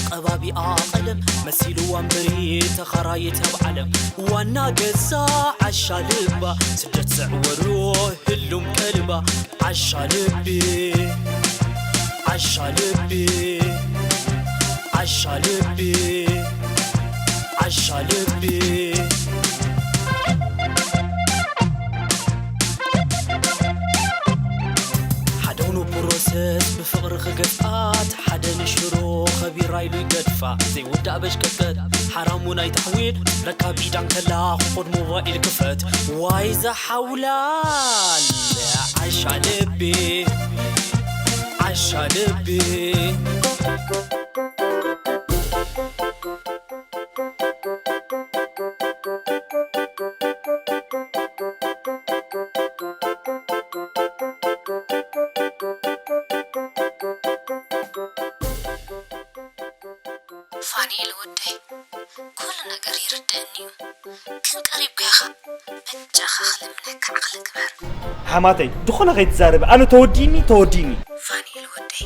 ቀባቢኣ ቀለም መሲልዋ እምበሪ ተኻራይት ኣብ ዓለም ዋና ገዛ ዓሻ ልባ ስደት ዘዕወሮ ህሉም ቀልባ ዓሻ ልቢ ዓሻ ልቢ ዓሻ ልቢ ዓሻ ልቢ ሓደ ሆኖ ፕሮሰስ ብፍቕሪ ክገፍኣት ሓደ ንሽሮ ኸቢራ ኢሉ ይገድፋ ዘይውዳእ በሽቀጥቀጥ ሓራሙ ናይ ተሕዊል ረካብ ኢዳን ከላ ክኾድ ሞባይል ክፈት ዋይ ዝሓውላል ዓሻ ልቢ ዓሻ ልቢ ፋኒኤል ወደይ፣ ኩሉ ነገር ይርደአኒ እዩ፣ ግን ቀሪብካ ኢኻ፣ በጃኻ ክልምነካ ዓቕሊ ግበር። ሓማተይ፣ ዝኾነ ከይትዛረቢ፣ ኣነ ተወዲእኒ፣ ተወዲእኒ። ፋኒኤል ወደይ፣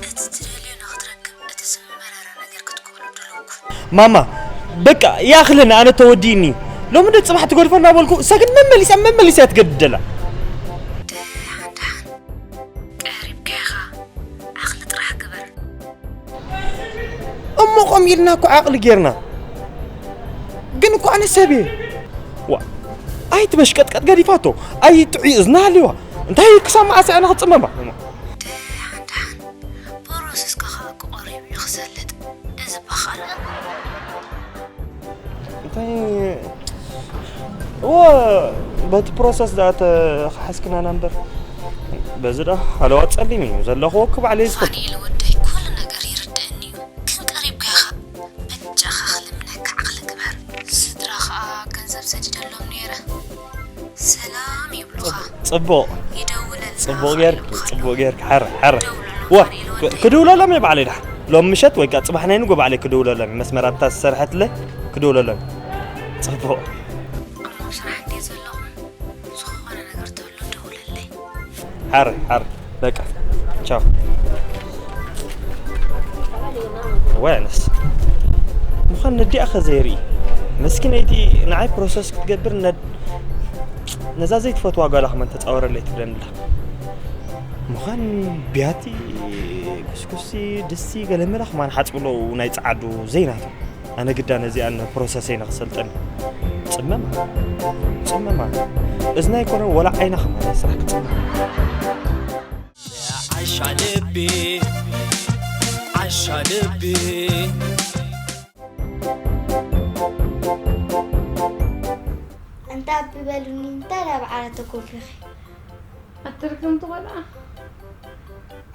እቲ ትደልዮ ንኽትረክብ እቲ ዝመረረ ነገር ክትክእሎ ደለኩ። ማማ፣ በቃ ይኣኽለኒ፣ ኣነ ተወዲእኒ። ሎሚ ዶ ጽባሕ ትገድፎ እናበልኩ፣ እሳ ግን መመሊሳ መመሊሳ እያ ትገድደላ። ደሓን ደሓን፣ ቀሪብካ ኢኻ፣ ዓቕሊ ጥራሕ ግበር። እሞ ከምኡ ኢልና እኮ ዓቕሊ ጌርና። ግን እኮ ኣነ ሰብ እየ። ዋ፣ ኣይትበሽቀጥቀጥ ገዲፋቶ። ኣይጥዑይ እዝኒ ሃልይዋ። እንታይ ክሳብ መዓስ እያ ኣነ ክጽመማ? ደሓን ደሓን፣ ፕሮሰስካ ከዓ ቀሪቡ እዩ ክሰልጥ። እዚ እባ ካልእ። እንታይ እወ በቲ ፕሮሰስ ደኣ ተኸሓስክናና እምበር በዚ ደኣ ሃለዋ ጸሊም እዩ ዘለኽዎ እኮ ባዕለይ ዝፈልጦ። ፋኒኤል ወደይ ኩሉ ነገር ይርደአኒ እዩ፣ ግን ቀሪብካ ኢኻ በጃኻ ክልምነካ ዓቕሊ ግበር። ስድራ ኸኣ ገንዘብ ሰዲደሎም ነይረ ሰላም ይብሉኻ። ጽቡቕ ጽቡቕ ጌርክ ጽቡቕ ጌርክ ሓረ ሓረ ወ ክድውለሎም እየ ባዕለይ ደሓን ሎም ምሸት ወይ ከዓ ጽባሕ ናይ ንጎ ባዕለይ ክድውለሎም እየ መስመር ኣብታ ዝሰርሐትለ ክድውለሎም እየ ጽቡቕ ኣብ ስራሕ እንድየ ዘለኹ ዝኾነ ነገር ተሎ ደውለለይ ሓረ ሓረ በቃ ቻው ወያነስ ምዃን ነዲኣ ኸ ዘይርኢ መስኪነይቲ ንዓይ ፕሮሰስ ክትገብር ነዛ ዘይትፈትዋ ጓላ ከማን ተጻወረለይ ትብለኒ ኣላ ምዃን ቢያቲ ኩስኩሲ ድስቲ ገለመለ ከማን ሓጽብሎ ናይ ጸዓዱ ዘይናቱ ኣነ ግዳ ነዚኣን ፕሮሰሰይ ንኽሰልጠን ጽመማ ጽመማ እዝና ኣይኮነ ወላ ዓይና ከማን ስራሕ ክጽመማ ዓሻ ልቢ ዓሻ ልቢ ኣንታ ኣቢ በሉኒ እንታይ ዳኣ ብዓራት ተኮፊኺ ኣቲ ርግምቲ ቆልዓ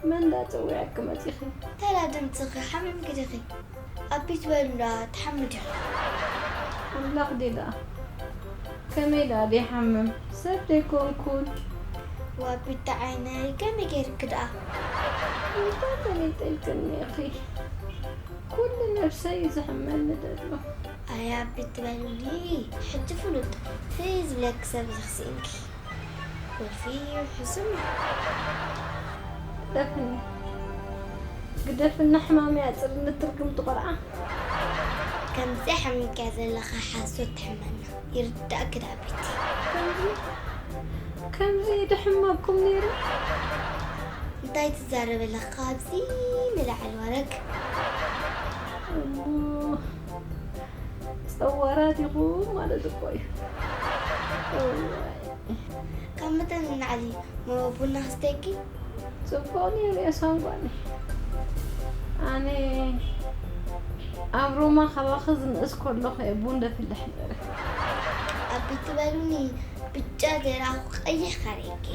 መን ዳኣ ጸዊዐኪ መጺኺ እንታይ ዳኣ ድምጽኺ ሓሚምኪ ዲኺ ኣቢ ትበሉ ዳኣ ትሓሚ ዲኺ ኣምላኽ ድዩ ዳኣ ከመይ ደኣ ደይሓምም ሰብ ደይኮንኩን። ዋቢታ ዓይነይ ከመይ ገይርኪ ደኣ። እንታይ ፈሊጠ ኢልክኒ ኢኺ። ኩሉ ነብሰይ እዩ ዘሕመኒ ዘሎ። ኣይ ኣቢ ትበሉኒ ሕጂ ፍሉጥ ፍይ ዝብለኪ ሰብ ኢኺ ስኢንኪ። ወልፊ ሕሱም እዩ። ግደፍኒ። ግደፍና ሕማመይ ኣጽርኒ ትርግምቲ ቆልዓ። ከምዚ ሓሚምካያ ዘለኻ ሓሶት ትሕመና ይርዳእኪ ደኣ ቤቲ። ከምዚ ከምዚ ድሕመኩም ነይሩ። እንታይ ትዛረብ ኣለኻ ካብዚ ንላዕሊ ወረግ። እሞ ጸዋራት ኢኹም ማለት እኮ እዩ። እዋይ። ካብ መጠን ንላዕሊ ቡና ክስተኪ? ጽቡቕ ነይሩ እየ ሳንጓኒ። ኣነ ኣብ ሮማ ካባኺ ዝንእስ ከለኹ እየ ቡን ደፊልሕ ነይረ። ኣቢ ትበሉኒ ብጫ ዘይረኣኹ ቀይሕ ካረይኪ።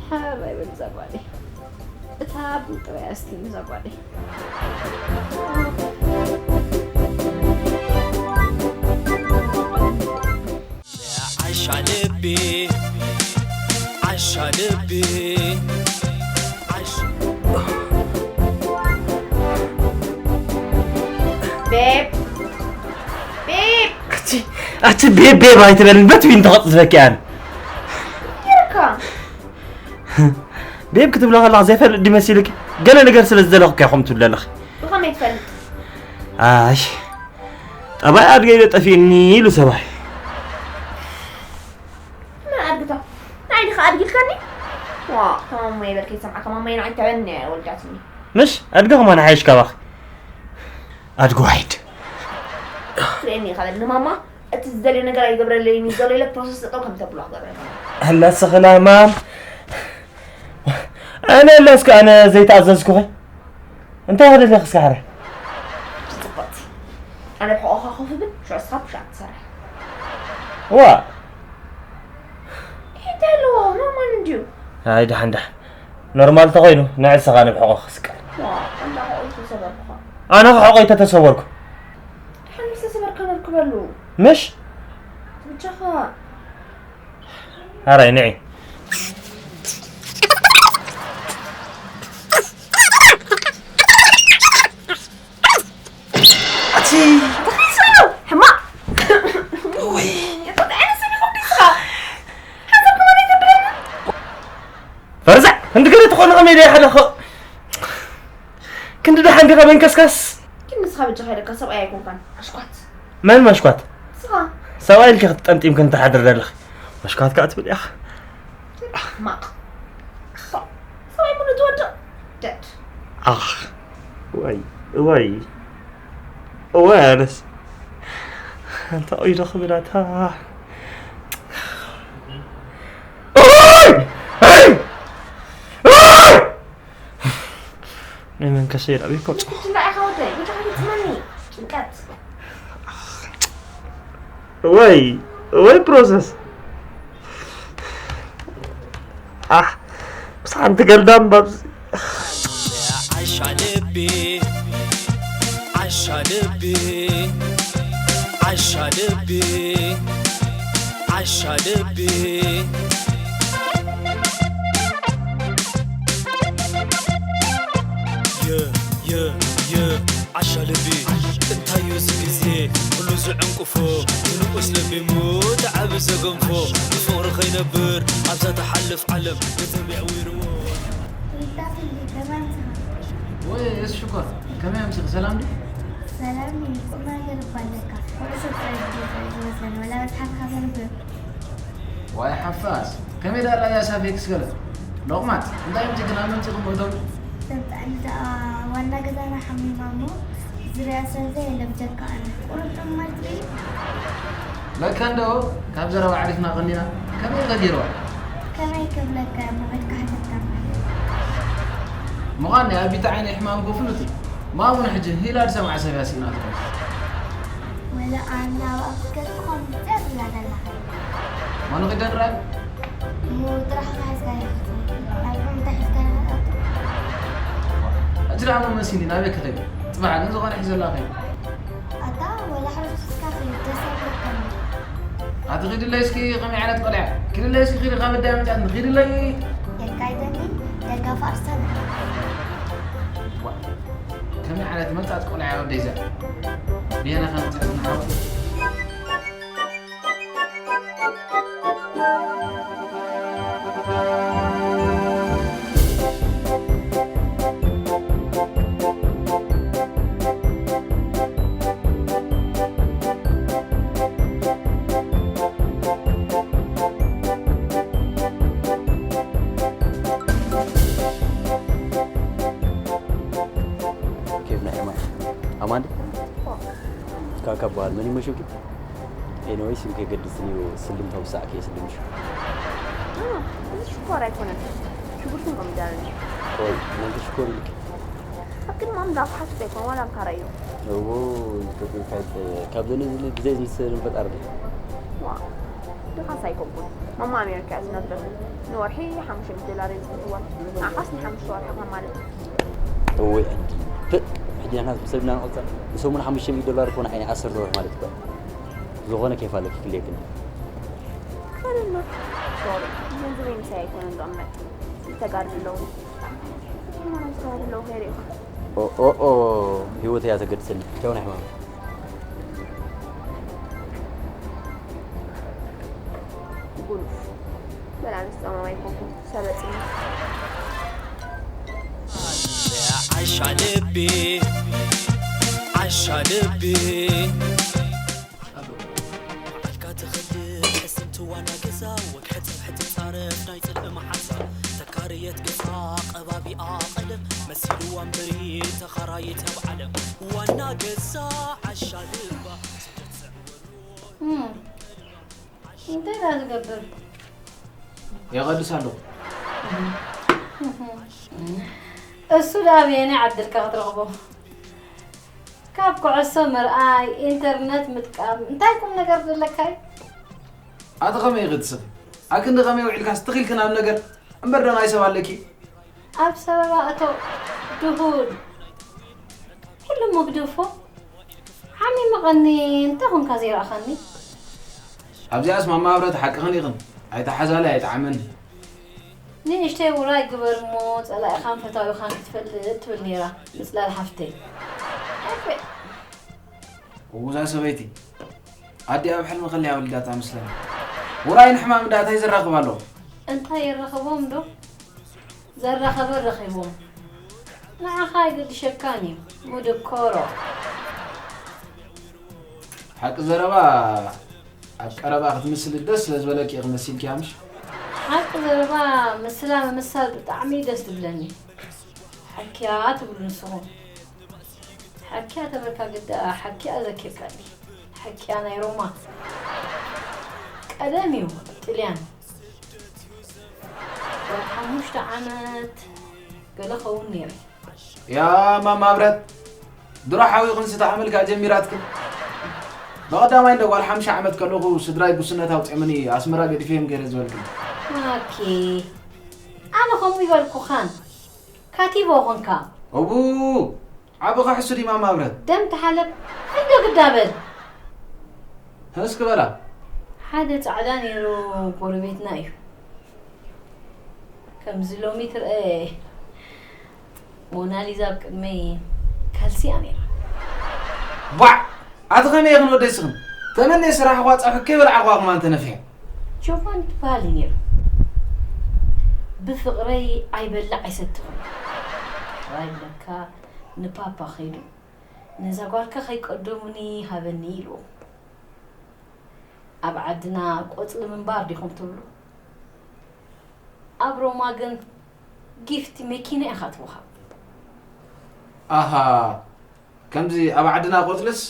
ሓራይ በል እዛ ጓለይ። እታ ቡን ጥራይ እያ ስቲኒ እዛ ጓለይ። ዓሻ ልቢ ዓሻ ልቢ ዓሻ ቤብ ቤብ ኣቲ ኣቲ ቤብ ቤብ ኣይትበልን በትዊን ተቐጥዝበኪ ኣን ይርካ ቤብ ክትብሎ ከለኻ ዘይፈልጥ ድዩ መሲሉኪ? ገለ ነገር ስለ ዝደለኹ እኮ ኢኹም ትብሉ ኣለኺ። ብኸመይ ትፈልጥ? ኣይ፣ ጠባይ ኣድገይ ዶ ጠፊእኒ ኢሉ ሰብኣይ። ምን ኣድግታ? ንዓይ ዲኻ ኣድጊልካኒ? ዋ፣ ከማሞ ይበል ከይሰምዓ፣ ከማሞ ንዓይ ተበኒ ወልዳትኒ። ምሽ ኣድገ ከማን ሓይሽ ካባኺ። ኣድጎ ዋይድ። ትርእየኒ ኢኻ በል ንማማ፣ እቲ ዝደልዮ ነገር ኣይገብረለይን እዩ ዘሎ ኢለ ፕሮሰስ ጠጠው ከም ተብሎ ክገብረልካ። ኣላ ስኽላ ማም። ኣነ ኣላ እስከ ኣነ ዘይተኣዘዝኩኸ? እንታይ ወደለኺ እስከ ሓረ? ጽቡቕ። ኣነ ብሕቖኻ ኮፍ ብል፣ ሽዑ እስኻ ፑሽ ኣፕ ትሰርሕ። ዋ። ይሄ እንታይ ኣለዎ? ኖርማል እንድዩ። ኣይ፣ ደሓን፣ ደሓን። ኖርማል ተኾይኑ፣ ንዕሰኻ ንብሕቖ ክስቀል። ዋ፣ ኣንዳ ሕቖይ ተሰበርኩኻ። ኣነ ሕቖይ ተተሰበርኩ። ደሓን ምስ ተሰበርካ ነርክበሉ። ምሽ? ብቻኻ። ኣራይ፣ ንዒ። ኣቲ ተኸይሰሉ፣ ሕማቕ። ወይ። የቆጣ፣ ኣነ ሰብ ይኹን ዲስኻ? ሓንሳብ ከማን ኣይተብለኒ። ፈርዛዕ፣ ክንዲ ገለ ትኾኑ ከመይ ደይ ሓደ ኸ-፣ ክንዲ ደሓን ዲኻ መንከስካስ? ግን ንስኻ ብጃኻ ኢለካ ሰብኣይ ኣይኮንካን፣ ኣሽኳት። መን መሽኳት? ንስኻ። ሰብኣይ ኢልኪ ክትጠምጢምኪ እንትሓድር ዘለኺ። መሽኳት ከኣ ትብል ኢኻ። ማቕ። ሰብኣይ ሙሉ ትወድቕ። ደድ። ኣኽ። እዋይ፣ እዋይ። እዋይ ኣነስ። ኣንታ ኦይ ዶ ክብል ኣታ። ኦይ! ኣይ! ኦይ! ናይ መንከሰ ይላቤ ኮ። ትላ ኢኻ ወደይ፣ ብቻ ይጥመኒ። ጭንቀት። ወይ፣ ወይ ፕሮሰስ። ኣሕ፣ ምስ ሓንቲ ገልዳም ባብዚ። ዓሻ ልቢ፣ ዓሻ ልቢ፣ ዓሻ ልቢ፣ ዓሻ ልቢ። የ፣ የ፣ የ፣ ዓሻ ልቢ። እንታዩ እዚ ግዜ ኩሉ ዝዕንቁፎ፣ ንንኡስ ለቢሙ፣ ተዓቢ ዘገንፎ፣ ብፍቕሪ ከይነብር ኣብዛ ትሓልፍ ዓለም፣ ገንዘብ የዕዊርዎ። ሪታ ፊልዲ፣ ከመይ ኣምሲኻ? ወይ፣ እስ ሽኮር፣ ከመይ ኣምሲኺ? ሰላም ድዩ? ሰላም እዩ፣ ቁም ነገር እኮ ኣለካ። ኩዕሶ ጥራይ ድዩ ዝመስለኒ፣ ወላ መጽሓፍካ ተንብብ? ዋይ ሓፋስ፣ ከመይ ደኣ ኣላ እያ ሳፌክስ ገለ? ሎቕማጽ፣ እንታይ እዮም ጅግና መምጺኹም እቶም? ሰብ ጥዕና ደኣ ዋና ገዛና ሓሚማ እሞ ዝርያ ሰብ ዘየለ ብጀካ ኣነ። ቁሩብ ጥዑም ማይ ትርኢ? ለካ እንዶ ካብ ዘረባ ዓሪፍና ቀኒና። ከመይ ኢልካ ገይርዋ? ከመይ ክብለካ እሞ ኢድካ ሕተታ ማይ። ምዃን ናይ ኣቢታ ዓይኒ ሕማም ኮፍሉቲ። ማሙን ሕጂ ሂላድ ሰማዕ ሰብ ያሲና ትኾን። ወላ ኣና ኣብ ኣፍሪካ ዝኾን ዘብላ ዘላ። ማኑ ኺደን ራይ? እሞ ጥራሕ ሒዝካ ይኽእል። ናብ ዑምታ ሒዝካ ይኽእል። ሕጂ ደኣ መመሲኒ ናበይ ክኸይድ? ጽባሕ ግን ዝኾነ ሒዘላ ኸይድ። ኣታ ወላ ሕሩስ ሒዝካ ኸይድ፣ ደስ ኣይብለካን። ኣቲ ኺድለይ እስኪ፣ ኸመይ ዓይነት ቆልዓ? ኪድለይ እስኪ፣ ኺዲ ካብ ኣደይ ኣምጽኣትኒ፣ ኺድለይ። የካይደኒ፣ ደጋፊ ኣርሰናል። ዋ፣ ከመይ ዓይነት መጻጽ ቆልዓ እያ ወደይ እዚኣ? ብየና ኸምጽኣትኒ ሓወይ? ኬፍ ናይ ሕማም። ኣማን? ካካ በሃል። መን ይመሽውኪ? ኤኒወይስ፣ ግን ከይገድስን እዩ፣ ስልምታ ውሳዕ ከየስልምሽ። ኖ፣ ኖ፣ እዚ ሽኮር ኣይኮነን። ሽጉርትን ኮሚደረን እዩ። ኦይ፣ እናንተ ሽኮር ኢልክ። ኣብ ቅድሚ ኣምላኽ ሓቂ ኣይኮን፣ ዋላ ኣምካራ እዩ። እዎ፣ ካብ ዘነ ብዘይ ዝንስርን ፈጣሪ ድዩ? ዋ፣ ድኻስ ኣይኮንኩን። ማማ ኣሜሪካ እያ ዝነብር። ንወርሒ ሓሙሽተ ሚእቲ ዶላር እየ ዝኽፍዋ። ንዓኻስ ንሓሙሽተ ወርሒ ከም ማለት እዩ። እወይ፣ ኣዲ። ፕእ፣ ሕጂ ንሕና ሰብ ኢና ንቐጽር። ንሰሙን ሓሙሽተ ሚእቲ ዶላር እኮ ንዓይ ዓሰርተ ወርሒ ማለት እኮ። ዝኾነ ኬፍ ኣለኪ ክልየክን። ፈለና። ሶሪ፣ ገንዘበይ ምሳይ ኣይኮነን ዝቕመጥ። ዝተጋድሉ ኣለዉ። ኦ፣ ኦ፣ ኦ፣ ህይወት እያ ተገድሰኒ። ቻው ናይ ሕማም። ጉኑፍ። በል ኣነስ ጸማም ኣይኮንኩን። ሰበጽኒ። ዓሻ ልቢ ዓሻ ልቢ። ባዕልካ ትኸድእ ሕስምቲ ዋና ገዛ፣ ወግሐ ጽብሐ ትጻረፍ ናይ ጽልኢ መሓዛ። ተካረየት ገዛ ቀባቢኣ ቀለም፣ መሲልዋ እምበሪ ተኻራይት ኣብ ዓለም። ዋና ገዛ ዓሻ ልባ። እም፣ እንታይ ደኣ ዝገብር? የቐድስ ኣለኹ። እሱ ደኣ ኣበየናይ ዓዲ ኢልካ ክትረኽቦ? ካብ ኩዕሶ ምርኣይ፣ ኢንተርነት ምጥቃም፣ እንታይ ቁም ነገር ዘለካ እዩ? ኣቲ ከመይ ኢኺ ትስኺ? ኣክንዲ ከመይ ውዒልካስ ትኽ ኢልኪ ናብ ነገር? እምበር ዶ ናይ ሰብ ኣለኪ? ኣብ ሰበባ እቶ ድሁል። ኩሉ መግደፎ ሓሚመቐኒ፣ እንታይ ኾንካ ዘይረኣኻኒ? ኣብዚኣስ ማማ ኣብረት ሓቅኽን ኢኽን። ኣይተሓዛለ ኣይጠዓመኒ። ንእሽተይ ውራይ ግበር እሞ ጸላኢኻን ፈታዊኻን ክትፈልጥ ትብል ነይራ ምጽላል ሓፍተይ። ኣቤ። እውዛ ሰበይቲ፣ ኣዲኣ ኣብ ሕልሚ ከለያ ወሊዳታ መስለኒ። ውራይን ሕማም እንዳ እንታይ ዘራኽብ ኣለዎ? እንታይ የራኽቦም ዶ? ዘራኸበ ረኺቦም። ንዓኻ ኣይገድሸካን እዩ፣ ምድኮሮ። ሓቂ ዘረባ ኣብ ቀረባ ክትምስሊ ደስ ስለ ዝበለኪ ኢኺ መሲልኪያ ምሽ? ሓቂ ዘረባ ምስላ ምምሳል ብጣዕሚ ደስ ትብለኒ። ሓኪያ ትብሉ ንስኹም። ሓኪያ ተበልካ ግዳ ሓኪያ ዘኪርካኒ። ሓኪያ ናይ ሮማ። ቀደም እዩ ጥልያን። ወዲ ሓሙሽተ ዓመት ገለ ኸውን ነይረ። ያ ማማ ኣብረት፣ ድሮ ሓዊኽን ስተ ኣመልካ ጀሚራትክን። ብቐዳማይ እንደ ጓል ሓምሻ ዓመት ከለኹ ስድራይ ጉስነት ኣውፅኦምኒ ኣስመራ ገዲፈዮም ገይረ ዝበልክን። ማኪ፣ ኣነ ከምኡ ይበልኩኻን። ካቲቦ ኾንካ። እቡ፣ ዓቢ ኸሕሱ ድዩ ማማ ኣብረት? ደም ተሓለብ፣ ሕዶ ግዳ በል። እስኪ በላ። ሓደ ጻዕዳ ነይሩ ጎረቤትና እዩ። ከምዚ ሎሚ ትርአ ሞናሊዛ ኣብ ቅድመይ ካልሲ እያ ነይራ። ቧዕ! ኣቲ ከመይ ኢኽን ወደይ ስኽን? ተመንየ ስራሕ እኳ ጸብሒ ከይበላዕኹዋ ከማን ተነፊሐ። ጆቫኒ ትበሃል እዩ ነይሩ። ብፍቕረይ ኣይበልዕ ኣይሰቲ ኹን። ሕራይ ብለካ ንፓፓ ኸይዱ፣ "ነዛ ጓልካ ከይቀደሙኒ ሃበኒ" ኢልዎ። ኣብ ዓድና ቆጽሊ ምንባር ዲኹም ትብሉ? ኣብ ሮማ ግን ጊፍቲ መኪና ኢኻ ትወሃብ። ኣሃ፣ ከምዚ ኣብ ዓድና ቆጽልስ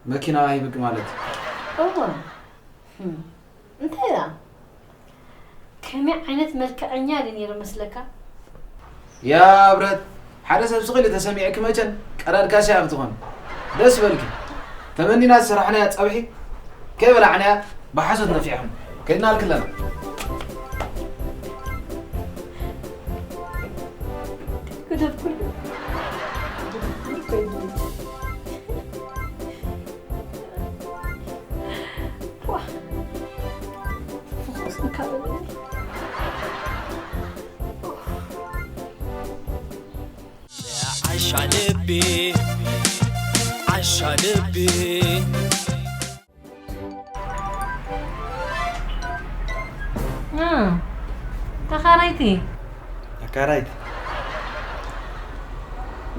መኪና ሂብኪ ማለት እዩ። እወ። ህም። እንታይ ደኣ? ከመይ ዓይነት መልክዐኛ ድዩ ነይሩ መስለካ? ያ ብረት፣ ሓደ ሰብ ስቕ ኢሉ ተሰሚዕኪ መቸን ቀዳድካሲ እያ ክትኾን። ደስ በልኪ። ተመኒና ዝሰራሕናያ ጸብሒ ከይበላዕናያ ብሓሶት ነፊሕኹም። ከይድናልኪ ኣለና። ግደፍ ኩሉ። ዋ። ፍኹስ እንካ በለኒ። ዓሻ ልቢ፣ ዓሻ ልቢ። እ፣ ተኻራይቲ። ተካራይት።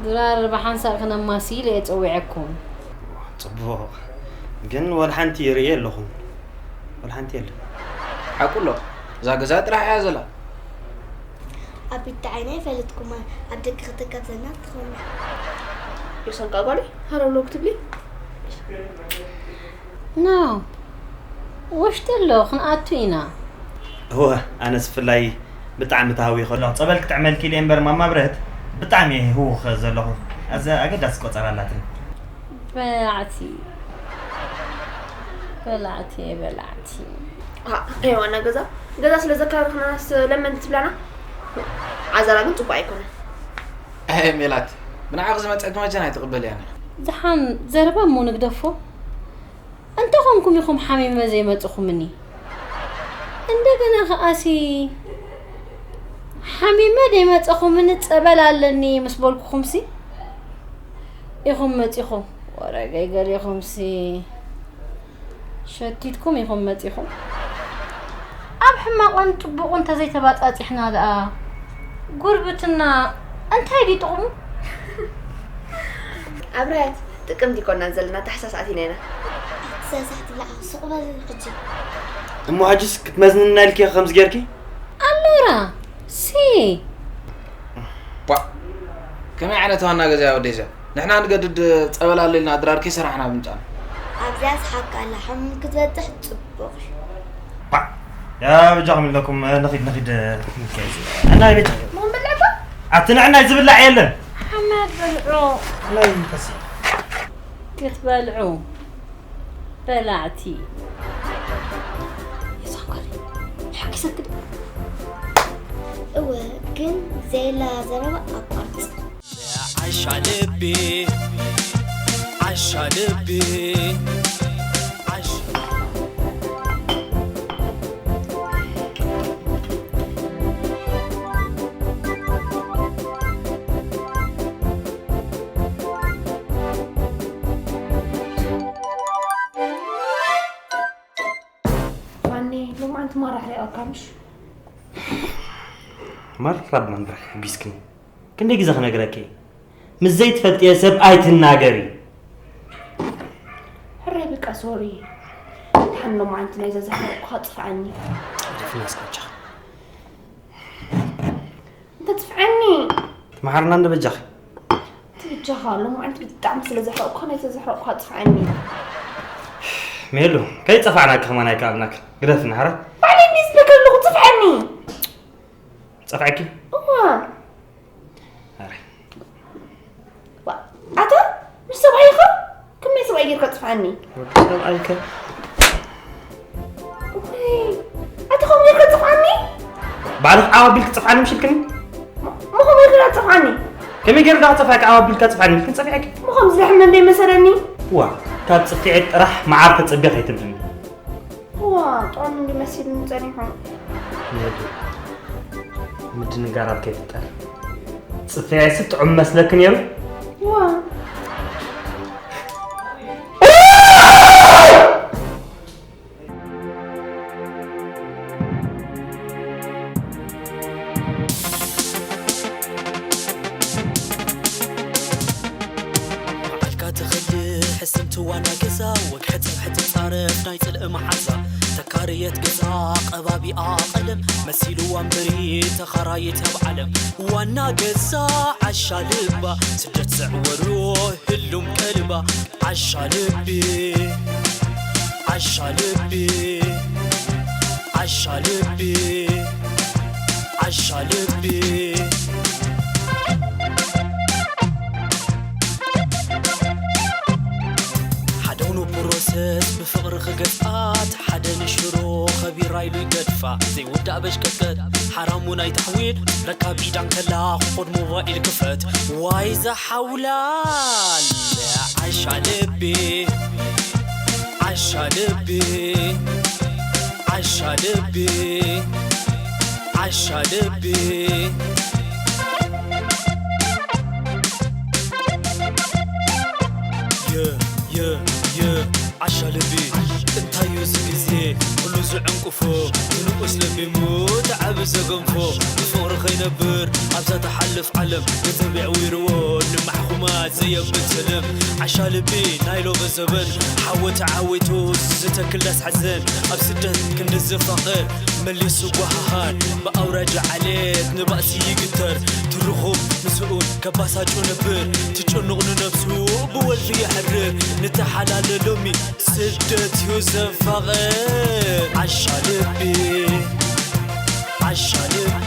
ድራር ብሓንሳእ ክነማሲ ኢለ እየ ጸዊዐኩም። ጽቡቕ። ግን ወላ ሓንቲ ይርእየ ኣለኹ። ወላ ሓንቲ የለን። ሓቁ ኣሎ። እዛ ገዛ ጥራሕ እያ ዘላ። ኣብ ቢት ዓይነይ ፈለጥኩማ፣ ኣብ ደቂ ክትከብዘና ትኾና። ዮሰንቃ ጓለይ፣ ሃለውለው ክትብሊ? ኖ፣ ውሽጢ ኣሎ፣ ክንኣቱ ኢና። እወ፣ ኣነስ ብፍላይ ብጣዕሚ ተሃዊኸ ኣለኹ። ጸበል ክጥዕመልኪ ኢለ እምበር ማማ ብረት፣ ብጣዕሚ እየ ህውኽ ዘለኹ። ኣዛ ኣገዳሲ ቆጸራ ኣላትኒ። በላዕቲ፣ በላዕቲ፣ በላዕቲ። ሃ፣ ሄዋና ገዛ፣ ገዛ ስለ ዘካረኽናስ ለመንቲ ትብላና? ዓዘራ ግን ጽቡቕ ኣይኮነን። ኣይ ሜላት፣ ብንዓኺ ዝመጸኪ መቸን ኣይትቕበልያን ኢኺ። ደሓን ዘረባ እሞ ንግደፎ። እንተኾንኩም ኢኹም ሓሚመ ዘይመጽኹምኒ። እንደገና ከኣሲ ሓሚመ ደይመጸኹምኒ ጸበል ኣለኒ ምስ በልኩኹምሲ ኢኹም መጺኹም። ወረገይ ገሊኹምሲ ሸቲትኩም ኢኹም መጺኹም። ኣብ ሕማቕን ጥቡቕን እንተዘይተባጻጺሕና ደኣ ጉርብትና እንታይ ድዩ ጥቕሙ? ኣብራያት ጥቅምቲ ይኮናን ዘለና፣ ታሕሳስ ኣቲና ኢና። ኣትሳሳት ብላዕ ሱቕ በል ሕጂ። እሞ ሕጅስ ክትመዝንና ኢልኪ ከምዚ ጌርኪ? ኣሎራ ሲ ቧ! ከመይ ዓይነት ዋና ገዛ እያ ወደይ እዚኣ? ንሕና ንገድድ ጸበል ኣሎ ኢልና ድራር ከይሰራሕና ብምጻና። ኣብዚኣ ስሓቅ ኣላ ሓሙም ክትበጽሕ ጽቡቕ እዩ። ባ! ያ በጃኹም ኢለኩም ንኺድ ንኺድ ንካይዝ። ኣና ቤት ሞን ብላባ ኣቲ ንዕናይ ዝብላዕ የለን። ሓመድ በልዑ ናይ ከሲ ክትበልዑ በላዕቲ። የዛንኳል ሓቂ ሰክድ እወ ግን ዘየላ ዘረባ ኣቋርጽ። ዓሻ ልቢ ዓሻ ልቢ ዓሻ ማኔ ሎማዓንቲ ማራ ሕሪቐካ ምሽ ማራ ካብ መንበር ሕጊስክኒ ክንደይ ግዜ ክነግረኪ ምስ ዘይትፈልጥየ ሰብ ኣይትናገሪ። ሕራይ በቃ ሶሪ። ድሓን ሎማዓንቲ ናይዛ ዘሕረቕኩኻ ጽፍዓኒ። ደፍናስ ቆጫ እንተ ጽፍዓኒ ትመሓርና እንደ በጃኺ ትብጃኻ ሎማዓንቲ ብጣዕሚ ስለ ዘሕረቕኩኻ ናይዛ ዘሕረቕኩኻ ጽፍዓኒ። ሜሉ ከይጸፋዕናኪ ከማን ኣይከኣልናክ ግደፍና ሕራ ባዕለይ እንዲስ በከልኹ ጽፍዓኒ። ጸፍዐኪ እዋ ኣታ ምስ ሰብኣይኻ ከመይ ሰብኣይ ጌርካ ጽፍዓኒ? ሰብኣይከ ኣታ ከምኡ ጌርካ ጽፍዓኒ? ባዕልኽ ዓብ ኣቢልክ ጽፍዓኒ ምሽልክኒ ሞ ከምኡ ጌርካ ጽፍዓኒ? ከመይ ገይሩ ዳኽ ጸፍዐካ ዓብ ኣቢልካ ጽፍዓኒ ኢልክን ጸፊዐኪ ሞ ከምዚ ዝሕመ እንደ መሰለኒ? ዋ ካብ ጽፍዒ ጥራሕ መዓር ተጸቢያ ከይትብልኒ ዋ ጥዑም እንዲ መሲልኒ ጸኒሑ። ምድንጋራት ከይፍጠር ጽፍዒ ሲ ጥዑም መስለክ ነይሩ ዋ መዓልካ ትኽልእ ሕስምቲ ዋና ገዛ ወግሐ ጽብሒ ትጻረፍ ናይ ጽልኢ መሓዛ ተካርየት ገዛ ቀባቢኣ ቀለም መሲልዋ እምበሪ ተኻራይት ኣብ ዓለም ዋና ገዛ ዓሻ ልባ ስደት ዘዕወሮ ህሉም ቀልባ ዓሻ ልቢ ዓሻ ልቢ ዓሻ ልቢ ዓሻ ልቢ ሓደ ውኑ ፕሮሰስ ብፍቕሪ ክገፍኣት ሓደ ንሽሮ ኸቢራ ኢሉ ይገድፋ ዘይውዳእ በሽቀጥቀጥ ሓራሙ ናይ ታሕዊል ረካብ ኢዳን ከላ ክኾድ ሞባይል ክፈት ዋይ ዝሓውላል ዓሻ ልቢ ዓሻ ልቢ ዓሻ ልቢ ዓሻ ልቢ የ የ የ ዓሻ ልቢ እንታይ እዩ እዚ ግዜ ኩሉ ዝዕንቁፎ ትንኡስ ለቢሙ ተዓቢ ዘገንፎ ብፍቕሪ ከይነብር ኣብዛ ተሓልፍ ዓለም ገንዘብ የዕዊርዎ ንማሕኹማት ዘየብል ሰለም ዓሻ ልቢ ናይ ሎሚ ዘበን ሓወ ተዓዊቱ ዝተክል ዳስ ሓዘን ኣብ ስደት ክንዲ ዝፋቐር መሊሱ ጓሃሃር ብኣውራጃ ዓሌት ንባእሲ ይግተር ትርኹም ምስኡን ከባሳጩ ነብር ትጭኑቕ ንነብሱ ብወልፊ የሕርር ንተሓላለ ሎሚ ስደት እዩ ዘፋቐር ዓሻ ልቢ ዓሻ ልቢ